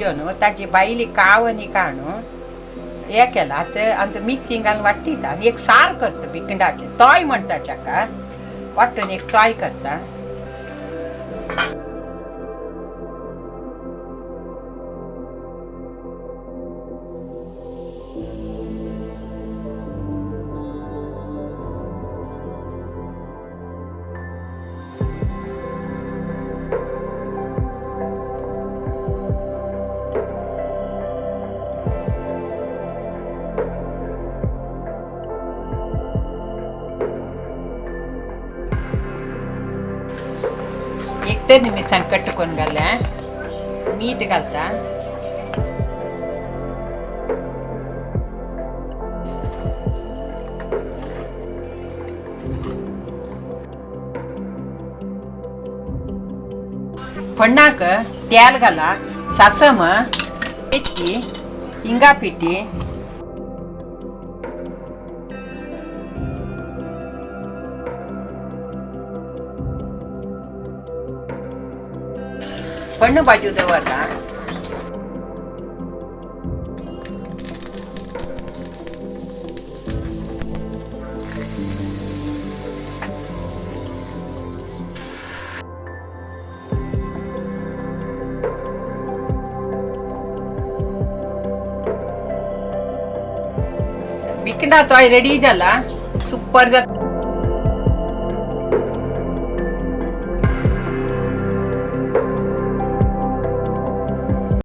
भाजून ताची बायली काव आनी काणू हे केला. आतां आतां मिक्सिंग घालून वाट्टिता आनी एक सार करता भिकंडाचें, तोय म्हणटा ताका, वांटून एक तोय करता. एक तर मिरसांग कट करून घातल्या, मीठ घालता, फण्णाक तेल घाला, सासम, मेथी, हिंगा पिठी, फण्ण बाजू दवरला. भिकंडा तोय रेडी जाला, सुपर जाता.